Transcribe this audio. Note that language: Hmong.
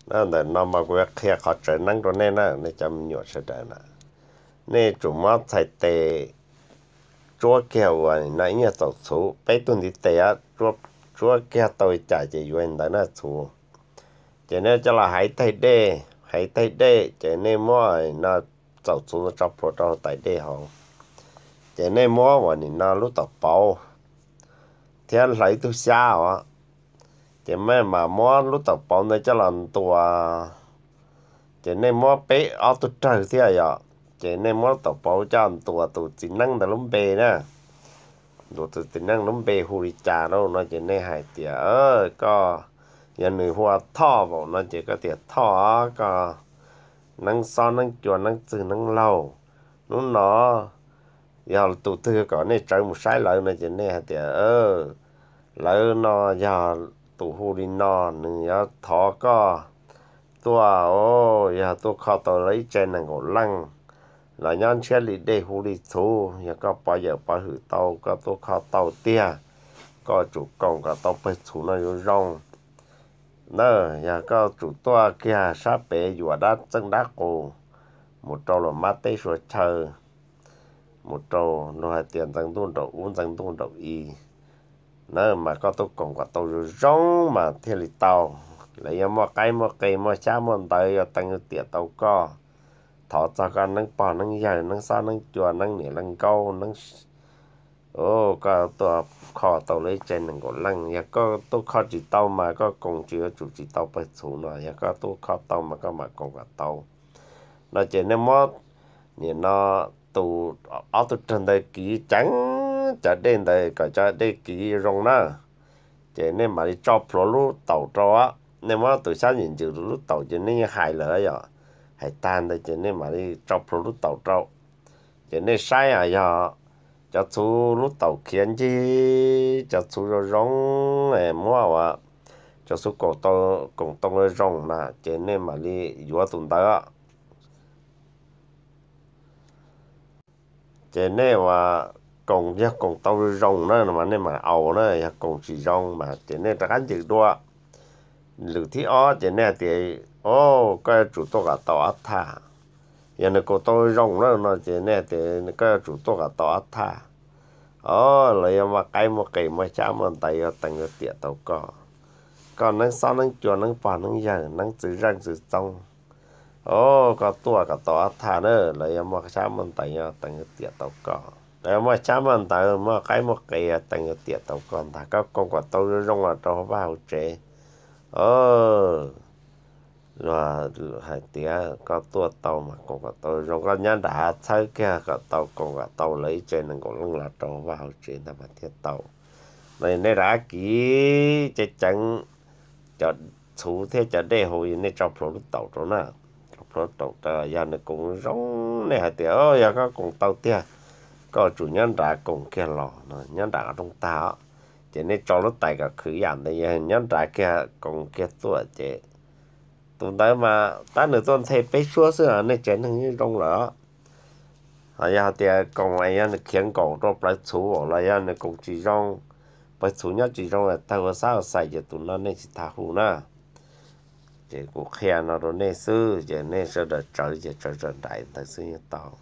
Ntawm no mas kuv yuav qhia qhov tsawv neeb rau nej na, nej cov me nyuam sawv daws na. Nej tsum muab txhais tes tsuab kiag uas no ib nyuag txaus txhuv, peb tug ntiv tes tsuab kiag tau li cas ces yuav li ntawd na txhuv. Ces nej coj los haiv taig dej, haiv taig dej ces nej muab no txaus txhuv tso plhuav rau tais dej hauv. Ces nej muab uas nim no lub taum pauv thiab hlawv ib tug xyab os. Ces nej mam muab lub taum pauv ntawd coj los ntuas. Ces nej muab peb ob tug rawg thiab yom, ces nej muab lub taum pauv coj ntuas tus txiv neeb ntawd lub npe na. Ntuas tus txiv neeb lub npe hu li cas lauj no ces nej hais tias, koj, yog nws hu ua Thoj vaum no ces koj tias, Thoj, koj neeb xob neeb cua neeb txwg neeb laug, hnub no yog tus twg kom nej tsawv mus saib lawv no ces nej hais tias, lawv no yog tus hu li no, nws yuav thov koj tuaj, yog tuaj kho tau lawv ib tse nees nkaum leej los nyob ntshiab li dej hu li txhuv, yog koj pov yawm pov hwm tau koj tuaj kho tau tiag, koj tsum koom kom tau pawg txhuv no zoo zoo na. Yog koj tsum tuaj kiag sab pem yuam dab txeej dab qus mus rau luag mab teb sua chaw, mus rau luag hais tias ntxeev ntuj nraum ub ntxeev ntuj nraum i na, mas koj tuaj koom kom tau zoo zoo mas thiaj li tau. Lawv yuav muaj qaib muaj qe muaj xyab muaj ntawv yuav teev yuav tiam tau koj, thov txog koj neeb pog neeb yawg neeb xob neeb cua neeb niam leej nkaub neeb, koj tuaj kho tau lawv ib tse nees nkaum leej. Yog koj tuaj kho tsis tau mas koj koom tsis yuav tsum tsis tau pawg txhuv no, yog koj tuaj kho tau mas koj mam koom kom tau no. Ces nej muab nim no tus ob tug rawg ntawd kiv ceev cov dej ntawd kom cov dej kiv zoo na. Ces nej mam li tso plhuav lub taum rau, nej muab tus xyab ncim ncws lub taum ces nej yeej hais lawm yom, hais tag ntawd ces nej mam li tso plhuav lub taum rau. Ces nej saib yog cov txhuv lub taum khiav ncig, cov txhuv zoo zoo, muab ua cov txhuv koom tau zoo na ces nej mam li yuav tus ntawd. Ces nej ua koom, yog koom tau zoo na mas nej mam aus na, yog koom tsis zoo mas ces nej rov qab ncws dua. Lwm thib ob ces nej hais tias, o, koj yuav tsum tuaj kom tau ob thaj. Yog nws koom tau zoo na no ces nej hais tias koj yuav tsum tuaj kom tau ob thaj. O, lawv yuav muaj qaib muaj qe muaj xyab muaj ntawv yuav teev yuav tiam tau koj. Koj neeb xob neeb cua neeb pog neeb yawg neeb txwv zeej txwv txoob, o, koj tuaj kom tau ob thaj na, lawv yuav muaj xyab muaj ntawv yuav teev yuav tiam tau koj. Lawv yuav muaj xyab muaj ntawv muaj qaib muaj qe yuav teev yuav tiam tau koj ntag. Koj koom kom tau zoo zoo los rau hauv vaj hauv tsev. Luag hais tias koj tuaj tau mas koom kom tau zoo, koj nyob nram hav txhawb kiag kom tau, koom kom tau lawv ib tse nees nkaum leej los rau vaj hauv tsev ntag mas thiaj tau. No nej rov qab kiv ceev ceev cov txhuv thiab cov dej hauv, nej tso plhuav lub taum rau na. Tso plhuav taum rau, yog nws koom zoo, nej hais tias, yog koj koom tau tiag, koj tsum nyob nrad koom kiag los no, nyob nrad qhov rooj tag os. Ces nej tso lub tais kom khwv yam ntawd, yog nyob nrad kiag koom kiag tuaj ces tus ntawd mas tab nws tuaj nthe peb suab xwb nej tsev neeg yeej zoo lawm. Ho yog hais tias koom es yog nws khiav nkaum rau plawv txhuv los yog nws koom tsis zoo, pawg txhuv nyob tsis zoo tawg ua xab ua xais ces tus no nej tsis tas hu na. Ces kuv qhia no rau nej xwb ces nej sawv daws tsawv ces tsawv tsawv nraim ntawd xwb yeej tau.